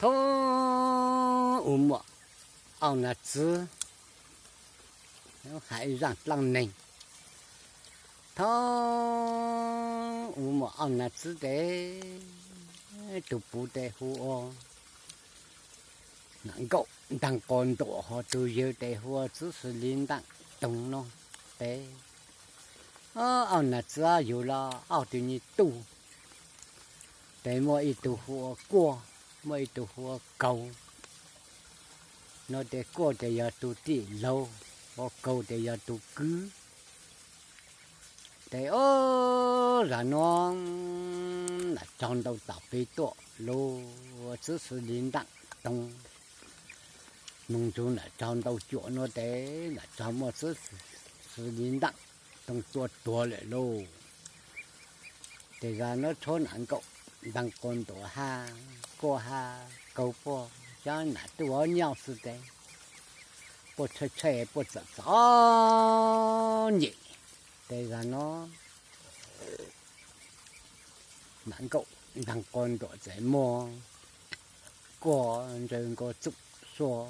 Thaum ub muaj Auj Nas Txwv hais ib zaj dlaab neeg. Thaum ub muaj Auj Nas Txwv tes tus puv tes hu ua Nam Nkaum Ntaag Quas Ntuam, ho tus yawg tes hu ua Txwv Xws Li Ntaaj Toog no tes. Auj Nas Txwv yug lug Auj tug me tub, tes muaj ib tug hu ua Kuaj, muaj ib tug hu ua Kaug. No tes Kuaj tes yog tus tij laug, ua Kaug tes yog tus kwv. Tes ob zag no nam tsog ntau tom peb tuaj lug, Txwv Xws Li Ntaaj Toog moog nrug nam tsog ntau cuam no tes nam tsog muaj Txwv Xws Li Ntaaj Toog tua tuag lawm lauj. Tes zag no tshuav Nam Nkaum Ntaag Quas Ntuam hab Kuaj hab Kaug puab cov nam tuaj ua nyuj xwb tes puab tshaij tshaij puab txom txom nyem. Tes zag no Nam Nkaum Ntaag Quas Ntuam txawm muaj Kuaj ntsawg nkaus txuj sua,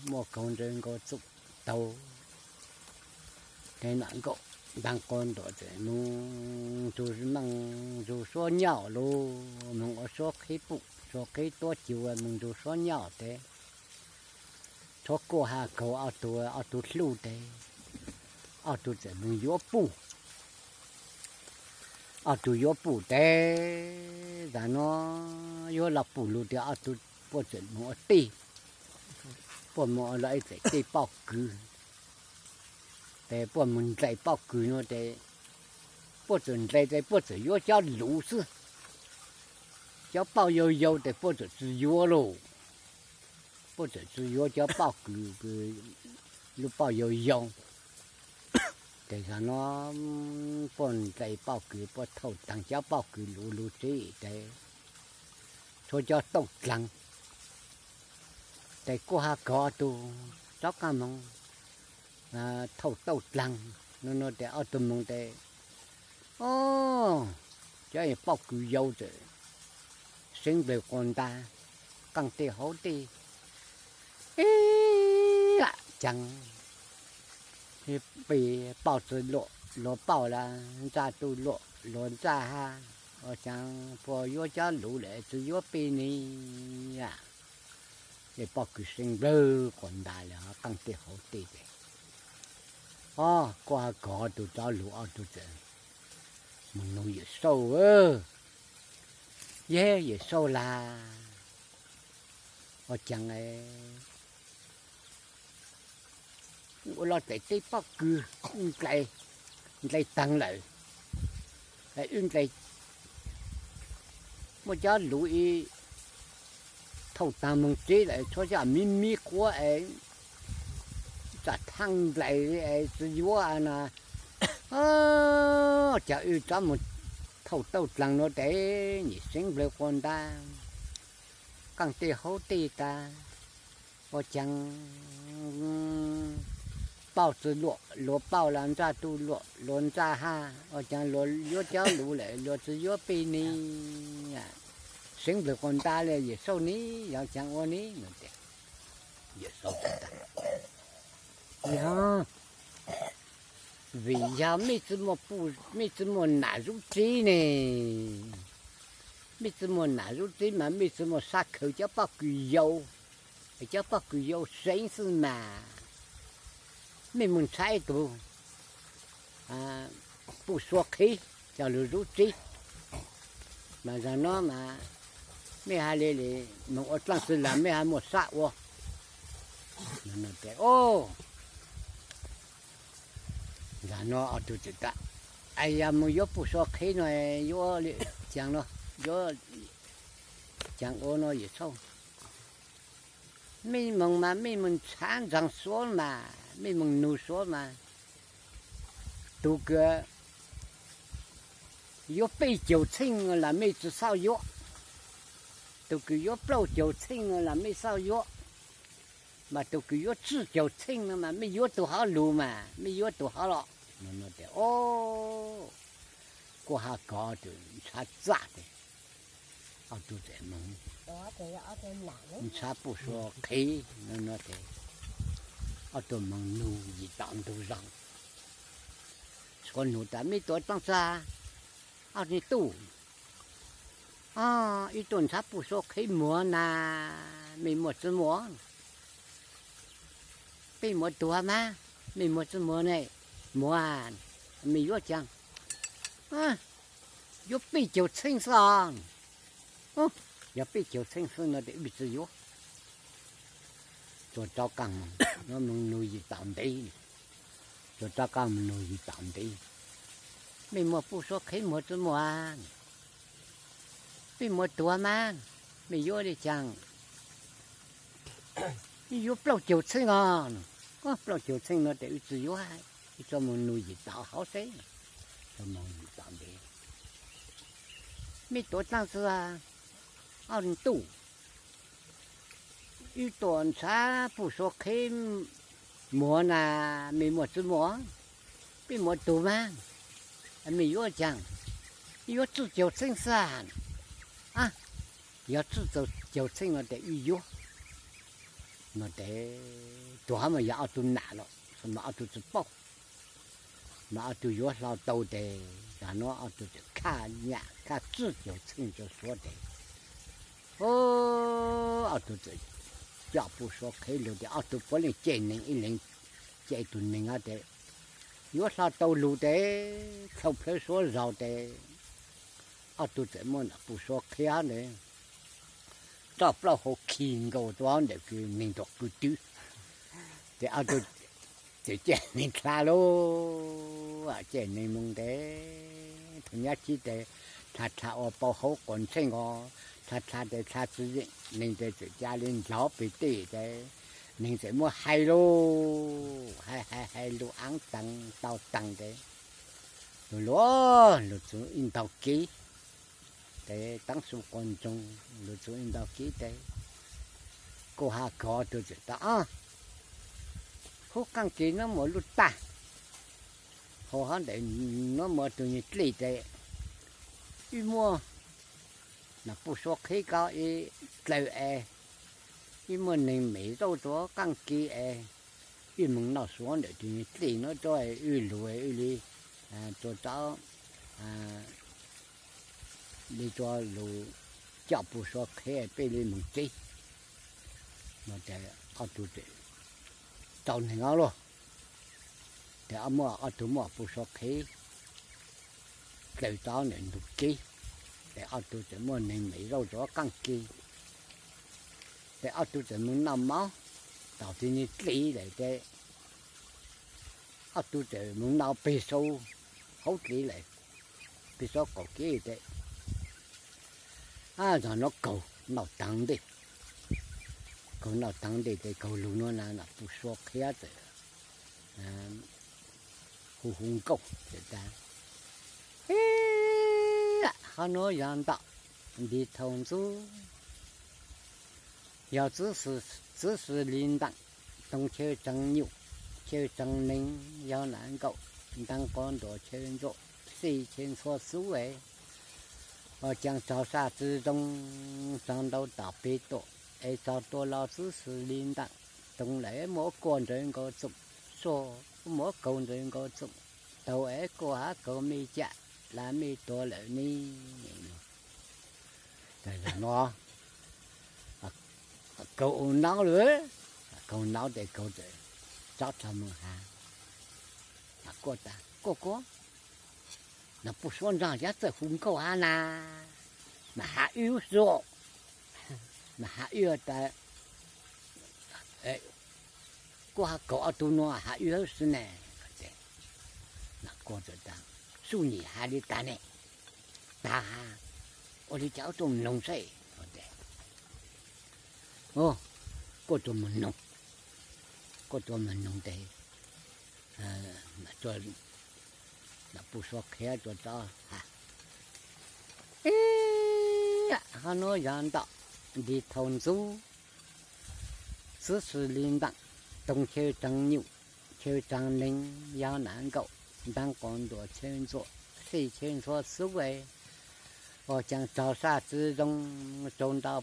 muaj Kaug ntsawg nkaus txuj taug. Tes Nam Nkaum Ntaag Quas Ntuam txawm moog nrug meej nrug suab nyuj lug, moog ua suab qhib puj suab qhib tuab ci moog nrug suab nyuj tes tshuav Kuaj hab Kaug ob tug, ob tug hlub tes ob tug txawm moog yuav puj. Ob tug yuav puj tes zag no yuav lug puj lug tes ob tug puab txawm moog ua tij, puab moog ua lug ib txawm tij poj kws. Tes puab moog ndlais poj kws no tes puab txawm ndlais tes puab txawm yuav cov luv xwb. Cov pauj yau yau tes puab txawm tsi yuav lauj. Puab txawm tsi yuav cov poj kws, lub pauj yau yau. Tes zag no puab ndlais poj kws, puab thauj taag cov poj kws luv lug tsev tes tshuav cov tauj dlaag. Tes Kuaj hab Kaug ob tug rov qaab moog thauj tauj dlaag no no tes ob tug moog tes, o, cov poj kws yau txawm seev nplawg quas ntas, qaaj teg hauv teg, ib caag peb pauj tsi luam luag pauj, lawv ntsaj tuj luam luag ntsaj hab, ua caag puab yuav cov luv lawm tsi yuav peb ne? Ces poj kws seev nplawg quas ntas lawm qaaj teg hauv teg tes, o, Kuaj hab Kaug ob tug rov lug ob tug txawm moog nug Yawm Saub, Yawm Saub las, ua caag ua luaj tes teb poj kws ndlais taag lawm, wb ndlais muaj cov luv ib thauj taag moog tsev lawm tshuav cov miv miv quav es tsa thaaj ndlais es tsi yuav no, caag wb rov moog thauj tauj dlaag no tes nyem seev nplawg quas ntas, qaaj teg hauv teg tas, ua caag pauj tsi luam luag pauj, lawv ntsaj tuj luam luag ntsaj hab, ua caag luag yuav cov luv lawm luag tsi yuav peb ne? Seev nplawg quas ntas le Yawm Saub ne, yog caag ua ne? Yawm Saub tas, yog vim yog mej tsi muaj nam zub tsev ne, mej tsi muaj nam zub tsev mas mej tsi muaj sab khaws cov poj kws yau, cov poj kws yau seev xwb mas mej moog ntshaib tug puj sua qhib coj lug zub tsev, mas zag no mas mej has le le moog ua dlaaj tsi las mej has muaj sab ua. Zag no ob tug txawm tas, yog moog yuav puj sua qhib no yuav caag no, yuav caag ua no Yawm Saub? Mej moog mas mej moog ntshaib ntxaag suav mas mej moog nug suav mas, tug kws yuav peb caug txheej las mej tsi xauj yuav, tug kws yuav plaub caug txheej las mej xauj yuav, mas tug kws yuav tsib caug txheej no mas mej yuav tug hov lug mas mej yuav tug hov los? Tes o, Kuj ha kov tus ntshav txaj tes, ob tug txawm moog ntshav puj suav qhev no no tes, ob tug moog nug yim tom ntug zog. Suav nug tas, mej tuav taag txug? Ob niag tub, ib tug ntshav puj suav qhev muag na, mej muaj tsi muaj? Peb muaj tuag mas, mej muaj tsi muaj ne? Muaj, mej yuav caag? Yuav peb caug txheej xwb os. Yog peb caug txheej xwb no tes wb tsi yuav. Tsuas rov qaab moog nug yim tom ntev, tsuas rov qaab moog nug yim tom ntev, mej muaj puj suav qhev muag tsi muaj? Peb muaj tuag mas, mej yuav le caag? Wb yuav plaub caug txheej os. Plaub caug txheej no tes wb tsi yuav, wb tsuas moog nug yim tom hauv xwb. Tsuas moog yim tom ntev. Mej tuav taag txug? Ob tug tub, wb tuav ntshav puj suav qhev muag na, mej muaj tsi muaj? Peb muaj tuag mas, mej yuav caag? Yuav tsib caug txheej xwb. Yog tsib caug txheej no tes wb yuav. No tes tsuas hab mas yog ob tug nam los mas ob tug tsi paub, mas ob tug yuav hlo tau tes zag nuav ob tug txawm khaj nyam khaj tsib caug txheej rua Suav tes, ob tug txawm coj puj suav qhev lug tes ob tug puav leej cem neeg, ib leeg cem tug neeg hab tes yuav hlo tau lug tes, thaus plawv Suav zaug tes ob tug txawm muab nam puj suav qhev tes roj plaub hau khi nkaus rua ntawm kws neeg tug qw twb. Tes ob tug txawm cem neeg dlha lauj, cem neeg moog tes thaus nyab tsib tes dlha dlha ua pau hauv quas ntsheej os, dlha dlha tes dlha tsi yeem, neeg tes txawm ca le nrov peg tej tes neeg txawm muab hais lauj, hais hais hais lug aav taag tau taag tes lug lug lug txug ib ntaug kev tes, taab su quas ntsoog lug txug ib ntaug kev tes kuj ha kov tug txawm tas, hub qaab kev nuav muaj lub tag, hauv hov ntawm nuav muaj tug nyuag dlej tes wb muab nam puj suav qhev ko ib dlaws es wb muab neeg mem zauj rua qaab kev es wb moog noj Suav ntawm tug nyuag dlej nuav rua wb lug wb le tsuas tau le tsuas lug coj puj suav qhev peb le moog tsev. No tes ob tug txawm tau neeg ob lug, tes muaj ob tug muaj puj suav qhev dlaws tau ntawm ntug kev, tes ob tug txawm muab neeg mem zauj rua qaab kev, tes ob tug txawm moog noj mov tom tug nyuag dlej lawm tes ob tug txawm moog noj peg saum hauv dlej lawm, peg saum qaum kev tes zag nuav kaug noj taag ntej, kaug noj taag ntej tes kaug lug nuav na nam puj suav qhev txawm hu hu nkauj tas, hov nuav yog ntawm ntiv thaus ntxub, yog txwv xwm li ntaam, toog chaw tsees nyum, chaw tsees neeg, yog nam nkaum, ntaag quas ntuas chaw ntsuam, xij chaw ntxhua xub es, ua caag tsaug saj tsi zoo, tsaug ntau tom peg tuam, es tsaug tua los txwv xwm li ntaam, toog lawm muab kuaj nrawv nkaus txoom, suag muab kaug nrawv nkaus txoom, taug es kuaj hab kaug mej cam, las mej tuag lawm ne. Kaug u naub lawm, kaug naub tes kaug txawm tsob rho moog has, kuaj tas, kuaj kuaj, nam puj suav ntog yog txawj hu nkauj hab na, mas has wb xwb, mas has wb tas, kuaj has kaug ob tug nuav has wb xwb ne. Kuaj tas, sub nyem has li tas ne, tas has, ua li cas wb tuaj mloog saib. Kuaj tuaj mloog, kuaj tuaj mloog tes, nam puj suav qhev tuaj tso has, ib, hov nuav yog ntawm ntiv thaus ntxub, txwv xwm li ntaam, toog chaw tsees nyum, chaw tsees neeg, yog nam nkaum, ntaag quas ntuas chaw ntxuam, tij cheb ntxhua xub es, ua caag raug saj txwv zoo, raug ntau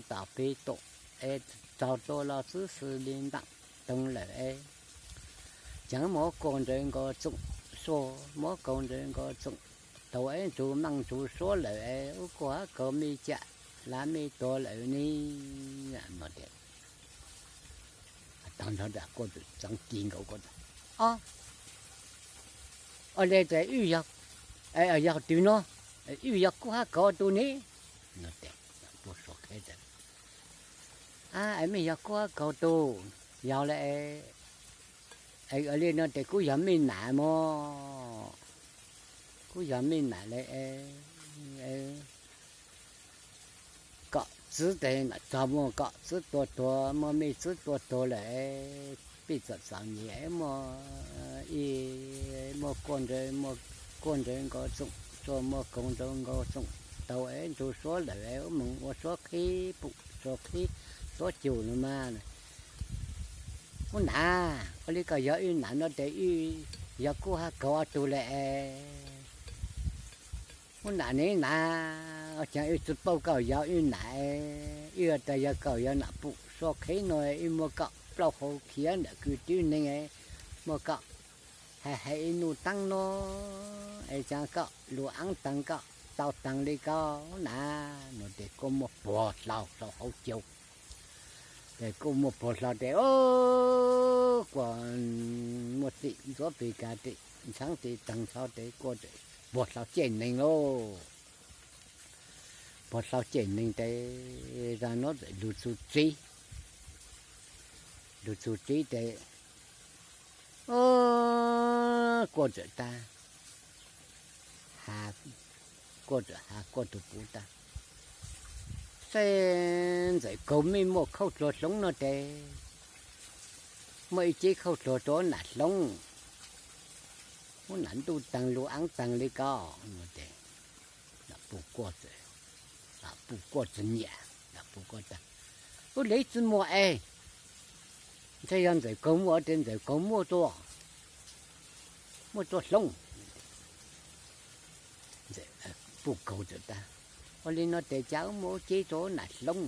tom peg tom es, raug tua los xwb xws li ntaam toog lawm es, caag muab kuaj ntsawv nkaus txoom suab, muab kaug ntsawv nkaus txoom taug es ntsug meej ntsug suab lawm es, ub kuaj hab kaug mej cam lawm mej tuag lawm ne. Tag nrho kuaj txeev kis nkaus, kuaj tas, Ob, ua le tas wb yog, yog twg no, wb yog kuaj hab kaug tug ne? Puj Suav Kheb tas, Ab, es mej yog kuaj hab kaug tug? Yog le, ua le no tes kuv yog mej nam mog, kuv yog mej nam le, kom txwv tes nam txog muaj kom txwv tua tuag, muaj mej txwv tua tuag lawm, peb txom txom nyem muaj, muaj kuaj ntsawv, muaj kuaj ntsawv nkaus txoom suab, muaj kaug ntsawv nkaus txoom taug es ntsug suab lawm es, ub moog ua suab qhib pum suab qhib suab cug no mas. Ub nam, ua le koj yog wb nam no tes wb yog kuaj hab kaug ob tug le es. Ub nam ne nam, ua caag wb tsi paub koj yog wb nam es, wb tas yog koj yog nam pum suab qhib no, wb muab koj plaub hau khiav ntawm kwv tij neeg es, muab koj hais hais ib nub taab no es, caag koj lug aav taag koj tau taag le koj nam no tes kuj muaj puag hlau rau hauv caug. Tes kuj muaj puag hlau tes, kuaj muaj tim ntxuav pes kas tim ntshaav tim taag hlau tes kuaj puag hlau cem neeg lauj. Puag hlau cem neeg tes, zag nuav txawm lug txug tsev, lug txug tsev tes, kuaj txawm tas, kuaj txawm has kuaj tug puv tas, Saib Ntxawm Kaug mej muaj khauj dluag hloov no tes, muaj ib ceb khauj dluag rua nam hloov, ub nam ntuj taag lug aav taag le koj no tes, puj kuaj txawm, puj kuaj txawm nyam, puj kuaj tas, Ub le tsi muaj es, ntshe yog Ntxawm Kaug muaj tes Ntxawm Kaug muaj tua, muaj tua hloov. Puj Kaug txawm tas, Ua le no tes cas muaj ub ceb rua nam hloov?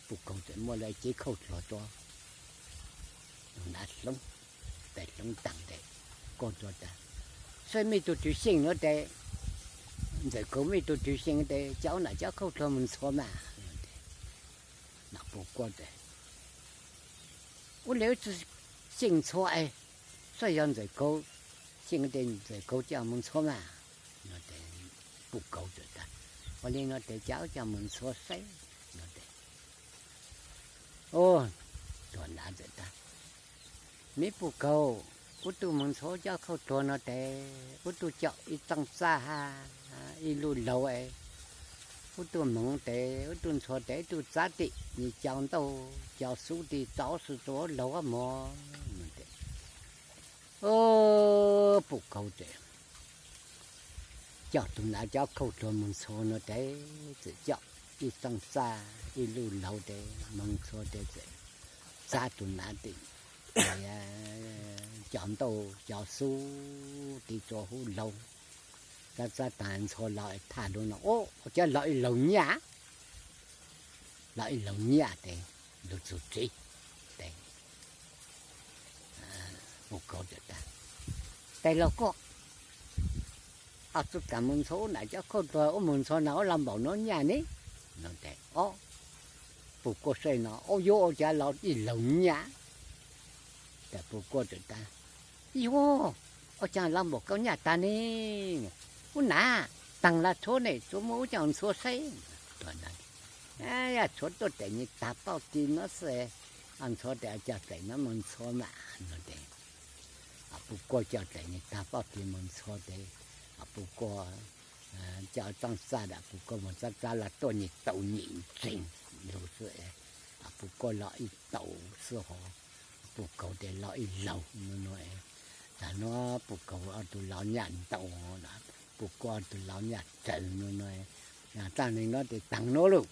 Puj Kaug txawm muaj le ceb khauj dluag rua nam hloov, tes hloov taag tes, kuaj txawm tas, Saib mej tug tug xyeej no tes, Ntxawm Kaug mej tug tug xyeej tes, coj nam cov khauj dluag moog ntxhua mas. Nam puj kuaj tas, Ub le wb tsi xyeej ntxhua es, saib yog Ntxawm Kaug xyeej tes Ntxawm Kaug coj moog ntxhua mas. Puj Kaug txawm tas, Ua le no tes cas wb coj moog ntxhua saib no tes, ub, tuag nav txawm tas, Me Puj Kaug, wb tug moog ntxhua cov khauj dluag no tes, wb tug coj ib txaaj txaj hab ib lub laug es, wb tug moog tes wb tug ntxhua tes wb tug txav tim nyam cov ntaug cov xub tim txaus xwb rua laug hab mog. Puj Kaug tes coj tug nav cov khauj dluag moog ntxhua no tes, txawm coj ib txaaj txaj ib lub laug tes moog ntxhua tes txawm txav tug nav tim cov ntaug cov xub tim rua hub laug. Txav txav taag ntxhua los thaj lug no, ub, cov los ib laug nyaj, los ib laug nyaj tes lug txug tsev tes, Puj Kaug txawm tas, Tes laug kuaj, koj tsi kam moog ntxhua ub nam cov khauj dluag, ub moog ntxhua nam ub los npaum nuav nyaj ne? No tes, Puj kuaj saib no, ub, yuav ua cas los ib laug nyaj? Tes Puj kuaj txawm tas, Yuav, ua cas los npaum koj nyaj tag ne? Ub nam, taag los txhua ne, tsuas muaj ub coj ntxhua saib. Yog txhua tuaj dlaim nyam tag pauj ti nuav xwb, ntxhua tes coj dlaim nuav moog ntxhua mas no tes, Puj kuaj coj dlaim nyam tag pauj ti moog ntxhua tes, Puj kuaj coj txaaj txaj tes Puj kuaj moog txav txav los tuaj nyam taus nyam ntseeg lug xwb, Puj kuaj los ib taus xwb hov, Puj Kaug tes los ib laug no no, tag nuav Puj Kaug ob tug los nyaj ntau, Puj kuaj ob tug los nyaj tsawg no no, txaj neeg nuav tes taag nuav lauj.